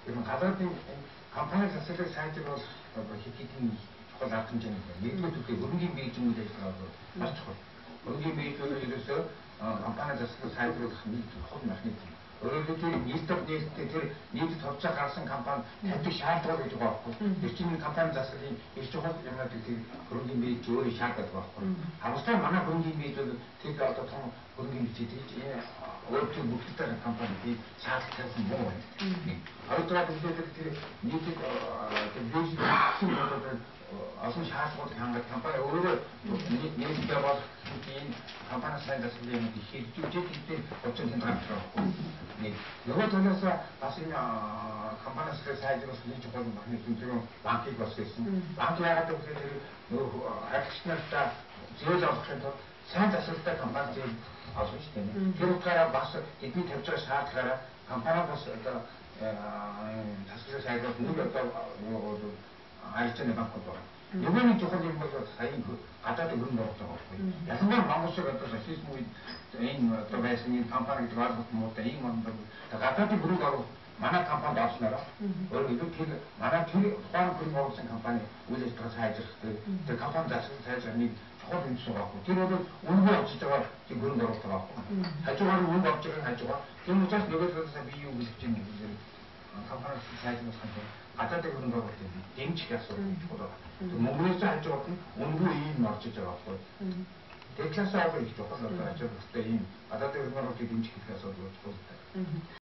Тэр нь гадаадын компани засаглалыг сайжруулах одоо хэд хэдэн чухал арга хэмжээний байна. Нэгдүгээр төрлийн хөрөнгийн бийжин үйл ажиллагаа бол маш чухал. Хөрөнгийн бийж бол ерөөсөө компани засаглалыг сайжруулах нэг чухал механизм. Өөрөөр хэлбэл нийт нийтдээ тэр нийтэд хувьцаа гарсан компани тавьдаг шаардлага гэж байгаа байхгүй. Тэр чинь компани засаглалын их чухал юмнуудыг тэр хөрөнгийн бийж өөрөө шаарддаг байхгүй. Харамсалтай манай хөрөнгийн бийж бол тэр одоо том хөрөнгийн бийж хийж өөр төр бүхэлдээ компани би шаардлага тавьсан муу байна. Хоёрдугаар хэлбэл тэр нийтэд тэр бийж гэсэн бол олон шаардлагууд хангад компани өөрөө нийтдээ болох энэ компани сайн засаглалын юмыг хэрэгжүүлж тэр хувьцаанд танд гарч байгаа байхгүй. Нэг нөгөө талаас бас энэ компани засаглалыг сайжруулах нэг чухал механизм тэр банкыг бас хийсэн. Банк яагаад гэвэл тэр нөгөө харилцагч нартай зээл олгохын тулд сайн засаглалтай компани зээл олно шүү дээ. Тэр утгаараа бас тэдний тавьж байгаа шаардлагаараа компани бас одоо засаглалыг сайжруулах нэг одоо нөгөө арилжааны банкуд байна. Нөгөө нэг чухал юм бол сая гадаадын хөрөнгө оруулалт байгаа байхгүй. Ялангуяа Монгол шиг одоо социализм үед энэ одоо байсан энэ компани гэдэг ойлголт муутай ийм оронд гадаадын хөрөнгө оруулалт манай компанид орснороо өөрөөр хэлбэл тэр манай тэр тухайн хөрөнгө оруулсан компани үйл ажиллагаа сайжрах тэр компани засаглал сайжрах нэг чухал үндсэн байгаа байхгүй. Тэр бол үнэгүй авчиж байгаа тийм хөрөнгө оруулалт байгаа байхгүй. Хажуугаар мөнгө авч байгаа хажуугаар тэр учраас нөгөө талаас би юу гэж хэлж байгаа юм бэ компани сайжруулах юм гадаадын хөрөнгө оруулалтыг дэмжих асуудал чухал байна. Мөнгөнөөс хажуугаар нь үнэгүй ийм орж иж байгаа байхгүй. Тэр талаасаа их чухал одоо ачаал бусдаа ийм гадаадын хөрөнгө оруулалтыг дэмжих гэх асуудал чухал.